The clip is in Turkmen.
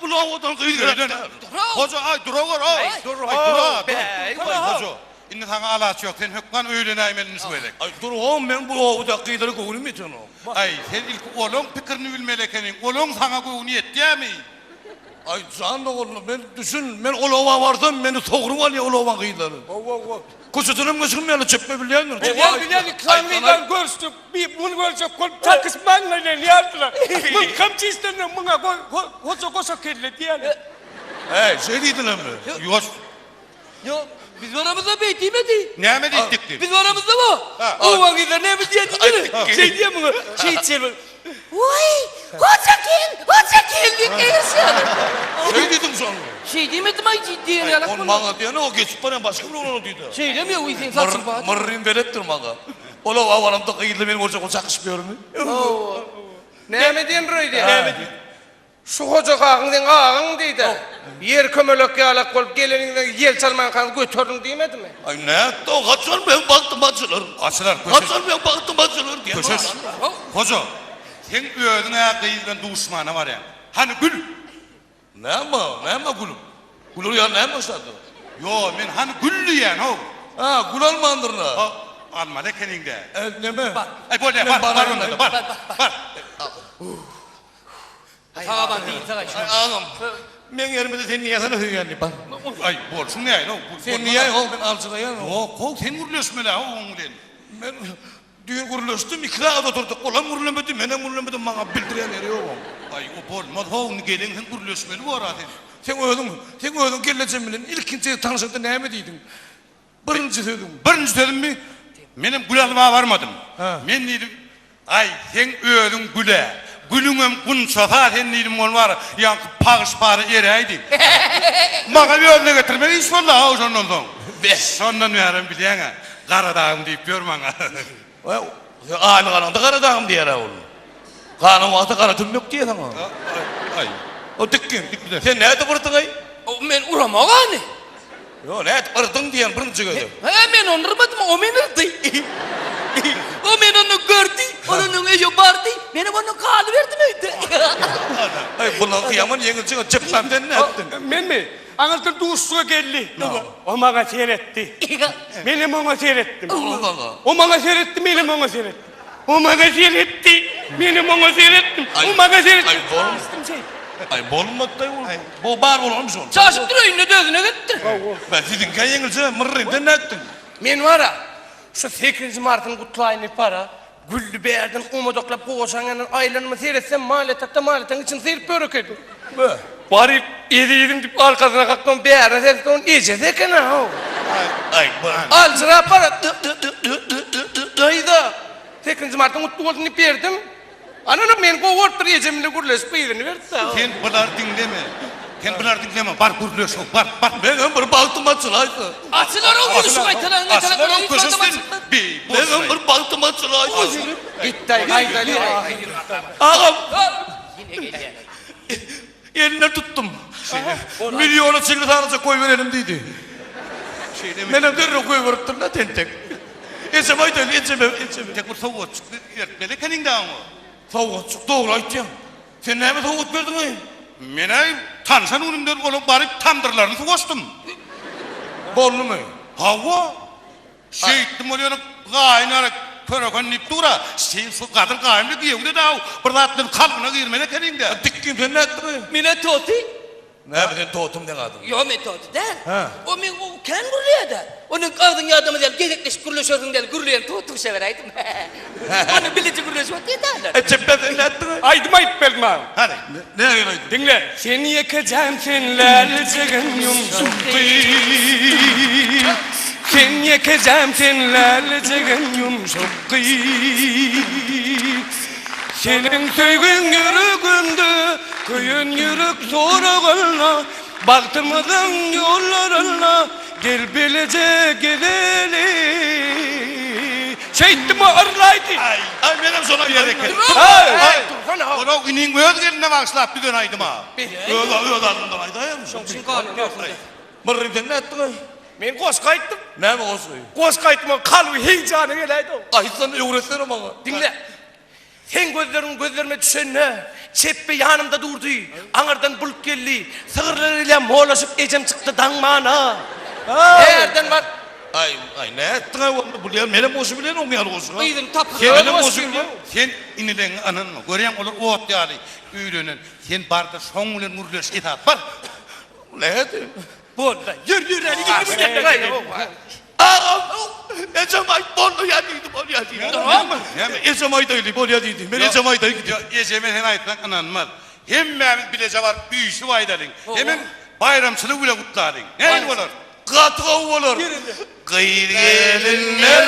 bu owadan gyz gerek däl. Hoja, aý, durawer, aý, dur, aý, dur, aý, Hoja, indi saňa alaç ýok, sen hökman öýlenäýmeli indi şu gezek. Aý, dur, oň, meň bu obadaky gyzlara göwnüm ýetenok. Aý, sen ilki olaň pikirini bilmeli ekeniň, olaň saňa göwni ýetýämi? Aý, jan doganlar, men düşün, men ol oba barsam, meni sogrup alýar ol obaň gyzlary. Hawa, hawa. Köçedenem geçgim ýaly çepme bilýändir. Bilýän, bilýän, iki sany gyzdan görüşdik, bir muny görjek bolup çakyşman ýalydylar. Mylkam çişlende muňa goja goşa kelle diýýärler. Äý, şeý diýdilermi? Ýok. Ýok, biz baramyzda beý diýmedi. Näme diýdik diýip? Biz baramyzda bu. Oba gyzlar näme diýýär diýsene. Şeý diýýär muňa. Şeýtse bir. Waý, hoja gel, hoja gel diýip gegirişýärler. Şeý diýdiň şony. Şeý diýmedim aý diýen ýalak Ol maňa diýeni o geçip barýan başga bir oglana diýdi. Şeýlemi ýok, sen saçyň bar. Myrrym beletdir maňa. Ol oba baramda gyzlar meni görjek bolup çakyşyp ýörmi? Näme diýen öýdýär? Näme diýen? Şu hoja kakyň seň agaň diýdä. Ýer kömelek ýalak bolup geleniňde ýel çalmankaňyz göterdiň diýmedimi? Aý nätdi o haçan meň bagtym açylar? Açylar köşeş. Haçan meň bagtym açylar diýen. Köşeş. Hoja, seň özüň-ä gyz bilen duşmana barýaň. Hany gül? Näme, näme gülüp? Güler ýaly näme başlady? Ýo, men hany gül diýýän-ow. Hä, gül almandyryn-a. Ha, almaly ekeniň-dä. E, neme? Aý, bolýa, bar, bar onda-da, bar, bar. Sagaban diýil sagaý. Aý, agam, meň ýerimde sen niýesene söýýän diýip bar. Aý, bolşuň nähili-ow? Sen niýe-ow, men aljyraýan-ow. Ýok-ow, sen gürleşmeli-ä oň bilen. Men düýn gürleşdim, iki sagat oturdyk, olam gürlemedi, menem gürlemedim, maňa bildirýän ýeri ýok oň. Aý, o bolmaz-how, indi geleňsoň gürleşmeli bor-a sen. Seň özüň, seň özüň gelnejem bilen ilkinji gezek tanyşaňda näme diýdiň? Birinji sözüň. Birinji sözümmi? Menem gül almaga barmadym. Men diýdim, Aý, seň özüň gül-ä. Gülüňem gunçasy-a sen diýdim, ol bar, ýaňky pagyş-para eräýdi. Maňa özüne getirmek iş boldy-a şondan soň. Şondan bärem bilýäň-ä, Garadagym diýip ýör maňa. Sen aýlyk alaňda Garadagym diýer-ä ol. Galan wagty gara tümmek diýer saňa. Aý. O dikgin. Sen nädip urduň-aý? Men uramok ony. Ýok, nädip yrdyň diýen birinji gezek. Hä, men ony yrmadym, o meni yrdy. O meni onda gördi, ol onuň öýe bardy, menem ondan galyberdim öýde. Aý, bular ýaman ýeňiljek, çepbäm sen nätdiň? Menmi? Aňyrdan duşuşyga geldi. O maňa seretdi. Menem oňa seretdim. O maňa seretdi, menem oňa seretdim. O maňa seretdi, menem oňa seretdim. O maňa seretdi. Aý, bolm. Aý, bolmady-da ol. Bu bar bolanymy şol. Çaşypdyr öýünde-de özüne gelipdir. Bä, siziňkä ýeňilje, Myrry, sen nätdiň? Men bar-a, şu sekizinji martyny gutlaýyn diýip bar-a, Gülli bärden omadaklap gowaçaň ýanyndan aýlanyma seretsem, malýatakda malýatagyň içini syryp ýör ekeni. Bä. Baryp, ezizim diýip arkasyna kakdym, bärine seretsem, onuň ejesi eken-a-how. Aý, bä. Aljyrap bar-a, Daýza, sekizinji martyň gutly bolsun diýip berdim. Ananam meni gowy görüpdir, ejem bilen gürleşip gyzyny beripdi. Sen bulary diňleme. Sen bulary diňleme, bar gürleş, bar, bar. Meňem bir bagtym açylaýsa. Açylar-ow gülüşip gaýtalan gaýtalan Açylar-ow köşeş sen. Beý, Meňem bir bagtym açylaýsa. Gitdi-aý, gaýdaly. Agam. Ýene gelýär. Elinden tutdum. Milliona çenli sanyja goýberelim diýdi. Şeýlemi? Menem derrew goýberipdim-de tentek. Ejem aýdaýyn, ejeme, ejeme. Tek bir sowgatjyk bertmeli ekeniň-dä oňa. Sowgatjyk, dogry aýtýaň. Sen näme sowgat berdiň-eý? Men-ä tanşan günümden ola baryp tamdyrlaryny suwaşdym. Boldumy? Hawa. Şeýtdim ol ýöne gaýyn ara köreken diýip dur-a. Sen şu gadyr gaýynly giýewde daw bir zat bilen kalbyna girmeli ekeniň-dä. Dikgin sen nätdiň-eý? Men-ä toty. Näme sen totum deň adyň? Ýok men toty däl. O men o kän gürleýär-dä. Onuň agzyň ýadamaz ýaly gezekleşip gürleşersiň däl, gürleýän toty beräýdim. Onuň bileje gürleşip otyrdylar. E çepbe sen nätdiň-eý? Aýdym aýdyp berdim agam. Hany. Nähili aýdym? Diňle. Sen ýekejäm sen lälejegim ýumşak gyz. Sen ýekejäm sen lälejegim ýumşak gyz. Seniň söýgiň ýüregimde köýen ýürek soragynda bagtymyzyň ýollarynda gel bileje gezeli. Şeýtdim o yrlaýdy. Aý, aý menem şony aýdar eken. Aý, Onuň iniň öz geline bagyşlap düzen aýdyma. Öz öz adyndan aýdaýarmy? Şoň üçin galyp ýörsüň-dä. Myrry sen nätdiň-aý? Men goşgy aýtdym. Näme goşgy? Goşgy aýtdym, kalby heýjana geläýdi. Aýtsana, öwretsene maňa. Diňle. Seň gözleriň gözlerime düşende, çepbe ýanymda durdy. Aňyrdan bulut geldi. Sygyrlar ile molaşyp ejem çykdy daňmana. Ärden bar. Aý, aý, nätdiň-aý onda? Bulýar, menem goşy bilen oň ýaly goşgy. Gyzyny tapyp. Sen Menem goşy bilen. Sen inileňňe ynanma. Görýäň olar ot ýaly öýlenen. Sen barda şoň bilen gürleş esas bar. Nätdiň? Boldy. Ýör ýör indi bu ýerden. Agam, ejem aýt bolýa diýdi, bolýa diýdi. Näme? Ejem aýdaýly, bolýa diýdi. Men ejem aýdaý gidip. Ýok, ejeme sen aýtsaň ynanmaz. Hemmämiz bileje baryp üýşüp aýdalyň. Hemem baýramçylyk bile gutlalyň. Nähili bolar? Gaty gowy bolar. Gyz gelinler.